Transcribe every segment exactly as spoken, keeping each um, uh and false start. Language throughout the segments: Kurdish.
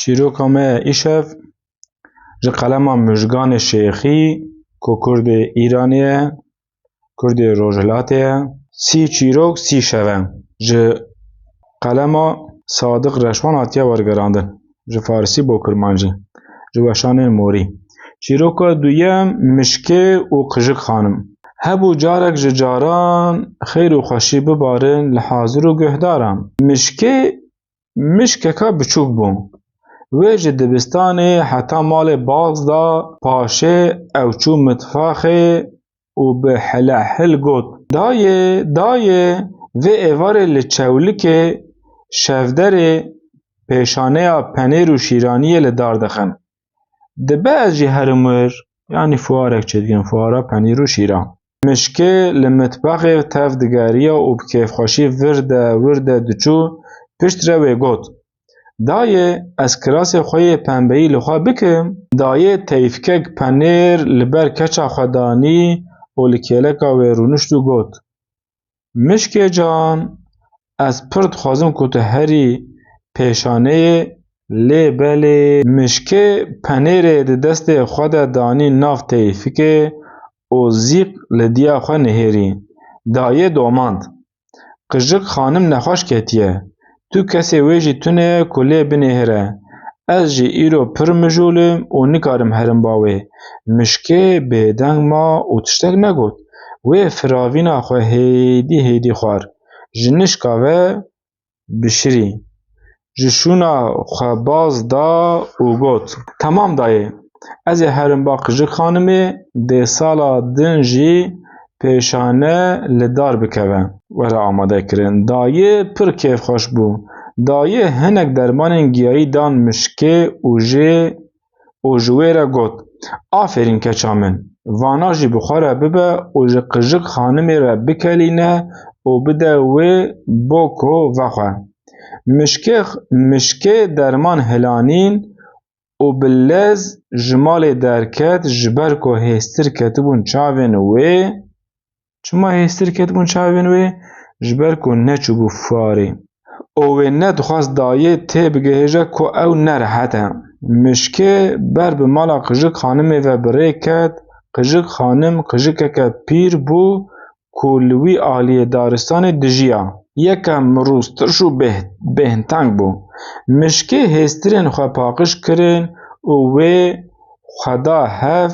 Çîroka me îşev ji qelema Mujganê Şêxî, ku Kurdê Îranê ye, Kurdê Rojhilatê ye. Sî çîrok, sî şev e. Ji qelema Sadiq Reşwan hatiye wergerandin. Ji farisî bo kurmancî. Ji weşanên morî. Çîroka duyem, Mişkê û Qijik Xanim. Hebû carek ji caran xêr û xweşî bibarin li hazir û guhdaran. Mişkê mişkeka biçûk bû. Wê ji dibistanê heta malê baz da, paşê ew çû mitfaxê û bi helehil got, "Dayê, dayê, vê êvarê li çewlikê şevderê pêşaneya penêr û şîraniyê li dar dixin. Dibe ez jî herim wir, yanî fuarek çêdikin, fuara penîr û şîran." Mişkê li mitbaxê tev digeriya û bi kêfxweşî vir de wir de diçû, piştre wê got, "Dayê, ez kirasê xwe yê pembeyî li xwe bikim?" Dayê teyfkek penêr li ber keça xwe danî û li kêleka wê rûnişt û got, "Mişkê can, ez pir dixwazim ku tu herî pêşaneyê, lê belê." Mişkê penêrê di destê xwe de danî nav teyfikê û zîq li diya xwe nihêrî. Dayê domand, "Qijik Xanim nexweş ketiye. Tu kesê wê jî tune ku lê binihêre. Ez jî îro pir mijûl im û nikarim herim ba wê." Mişkê bêdeng ma û tiştek negot. Wê firavîna xwe hêdî hêdî xwar. Ji nişka ve bişirî. Ji şûna xwe baz da û got, "Temam dayê, ez ê herim ba Qijik Xanimê, dê sala din jî pêşane li dar bikeve, were amade kirin." Dayê pir kêfxweş bû. Dayê hinek dermanên giyayî dan Mişkê û jê û ji wê re got, "Afêrîn keça min, vana jî bi xwe re bibe û ji Qijik Xanimê re bikelîne û bide wê bo ku vexwe." Mişkê, mişkê derman hilanîn û bi lez ji malê derket, ji ber ku hêstir ketibûn çavên wê. Çima hêstir ketibûn çavên wê? Ji ber ku neçûbû fuarê. Û wê nedixwest dayê têbigihêje ku ew nerehet e. Mişkê ber bi mala Qijik Xanimê ve bi rê ket. Qijik Xanim qijikeke pîr bû ku li wî aliyê daristanê dijiya. Yeke mirûstirş û bêh-, bêhnteng bû. Mişkê hêstirên xwe paqij kirin û wê xwe da hev,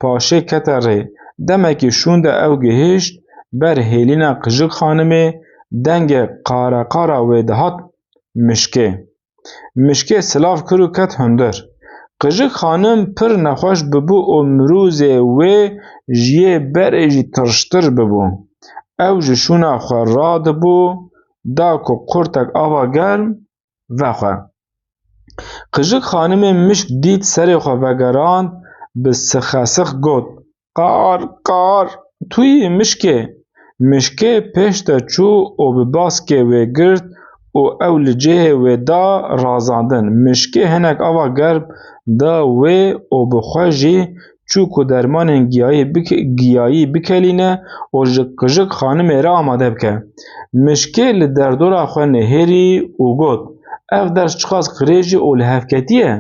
paşê kete rê. Demekî şûnde ew gihişt ber hêlîna Qijik Xanimê, dengê qareqara wê dihat Mişkê. Mişkê silav kir û ket hundir. Qijik Xanim pir nexweş bibû û mirûzê wê ji yê berê jî tirştir bibû. Ew ji şûna xwe radibû, da ku qurtek ava germ vexwe. Qijik Xanimê mişk dît, serê xwe vegerand, bi sixesix got, "Qar, qar, tu yî mişkê." Mişkê pêş de çû û bi baskê wê girt û ew li cihê wê da razandin. Mişkê hinek ava germ da wê û bi xwe jî çû ku dermanên giyayî bike-, giyayî bikelîne û ji Qijik Xanimê re amade bike. Mişkê li derdora xwe nihêrî û got, "Ev ders çiqas qirêj û lihevketî ye?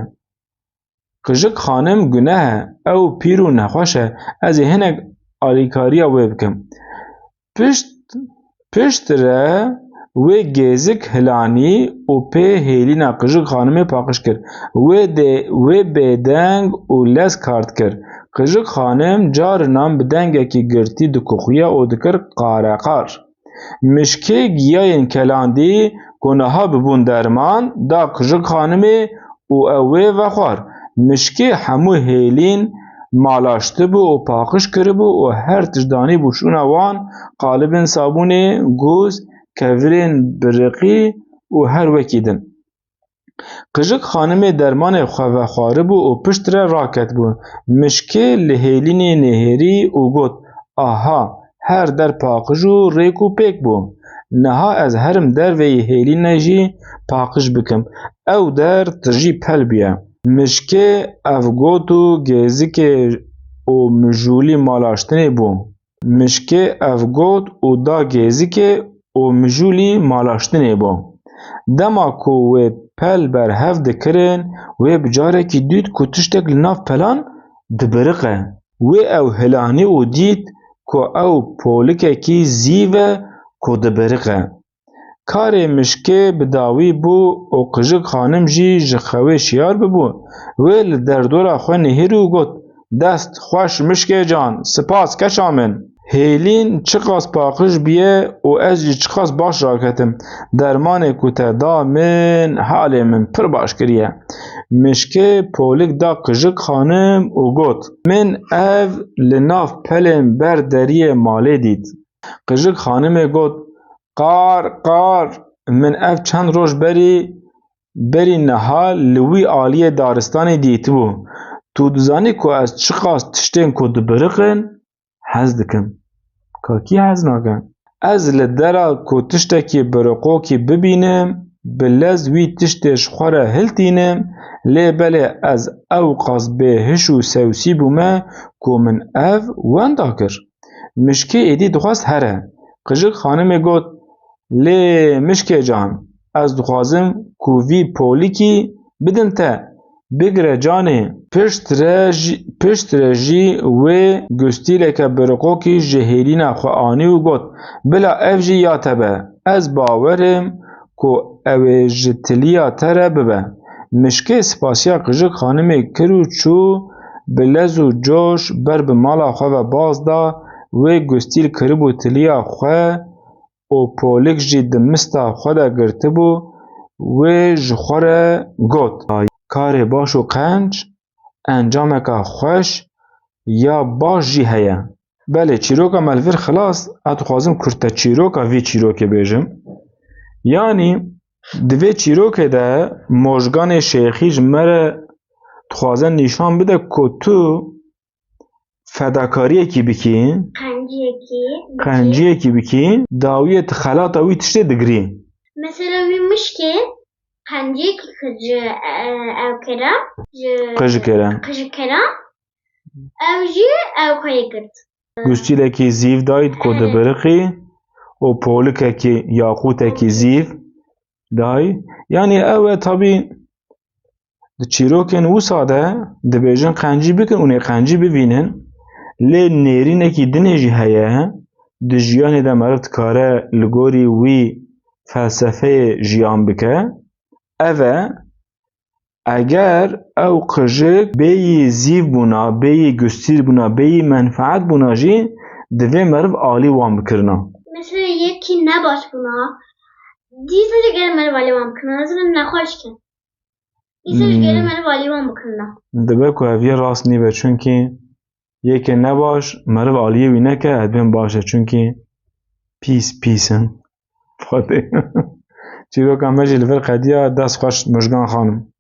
Qijik Xanim guneh e, ew pîr û nexweş e, ez ê hinek alîkariya wê bikim." Pişt, piştre wê gêzik hilanî û pê hêlîna Qijik Xanimê paqij kir. Wê dê, wê bêdeng û lez kar dikir. Qijik Xanim carinan bi dengekî girtî dikuxiya û dikir qareqar. Mişkê giyayên kelandî ku niha bibûn derman, da Qijik Xanimê û ew wê vexwar. Mişkê hemû hêlîn malaştibû û paqij kiribû û her tişt danîbû şûna wan, qalibên sabûnê, gûz, kevirên biriqî û her wekî din. Qijik Xanimê dermanê xwe vexwaribû û piştre raketibû. Mişkê li hêlînê nihêrî û got, "Aha, her der paqij û rêk û pêk bû. Niha ez herim derveyî hêlînê jî paqij bikim. Ew der tijî pel bûye." Mişkê ev got û gêzikê û mijûlî malaştinê bû. Mişkê ev got û da gêzikê û mijûlî malaştinê bû. Dema ku wê pel berhev dikirin, wê bi carekî dît ku tiştek li nav pelan dibiriqe. Wê ew hilanî û dît ku ew polikekî zîv e ku dibiriqe. Karê mişkê bi dawî bû û Qijik xanim jî ji xewê şiyar bibû. Wê li derdora xwe nihîr û got, "Dest xweş mişkê can, spas keça min. Hêlîn çiqas paqij bûye û ez jî çiqas baş raketim. Dermanê ku te da min, halê min pir baş kiriye." Mişkê polik da Qijik xanim û got, "Min ev li nav pelên ber deriyê malê dît." Qijik xanimê got, "Qar, qar, min ev çend roj berî, berî niha li wî aliyê daristanê dîtibû. Tu dizanî ku ez çiqas tiştên ku dibiriqin hez dikim. Ka kî hez nake? Ez li dera ku tiştekî biriqokî bibînim, bi lez wî tiştê ji xwe re hiltînim, lê belê ez ewqas bêhiş û sewsî bûme ku min ev wenda kir." Mişkê êdî dixwest here. Qijik xanimê got, "Lê mişkê can, ez dixwazim ku vî polikî bidim te, bigire canê." Piştre jî, piştre jî wê gustîleke biriqokî ji hêlîna xwe anî û got, "Bila ev jî ya te be. Ez bawer im ku ew ê ji tiliya te re bibe." Mişkê spasiya Qijik xanimê kir û çû, bi lez û coş ber bi mala xwe ve baz da, wê gustîl kiribû tiliya xwe û polik jî di mista xwe de girtibû, wê ji xwe re got, "Karê baş û qenc encameka xweş ya baş jî heye." Belê, çîroka me li vir xilas, ez dixwazim kurte çîroka vî çîrokê bêjim. Yanî di vê çîrokê de Mojganê Şêxî ji me re dixwaze nîşan bide ku tu fedakariyekî bikî, Qenciyekî bikî. Qenciyekî bikî, dawiyê tu xelata wî tiştê digirî. Mesela wî mişkê qenciyekî ji, e, ew kira, ji Qijikê re. Qijikê re. Ew jî ew xweyê girt. Gustîlekî zîv dayî ku Evet. dibiriqî û polikekî, yaqûtekî zîv dayî. Yanî ew e tabî di çîrokên wisa de dibêjin qencî bikin û nê qencî bivînin. Lê nêrînekî dinê jî heye. Di jiyanê de meriv dikare li gorî wî felsefeyê jiyan bike. Ev e, eger ew qijik bêyî zîv bûna, bêyî gustîl bûna, bêyî menfaet bûna jî, divê meriv alî wan bikirina. Mesela yekî nebaş bûna, dîsa jî gere meriv alî wan bikirina, ez nexweş ke. Dîsa jî gere Hmm. meriv alî wan bikirina. Dibe ku ev yê rast nîbe, çunkî yekê nebaş meriv aliyê wî neke, ez bên baş e, çunkî pîs pîs in. Xwedê. Çîroka me jî li vir qediya, dest xweş Mujgan xanim.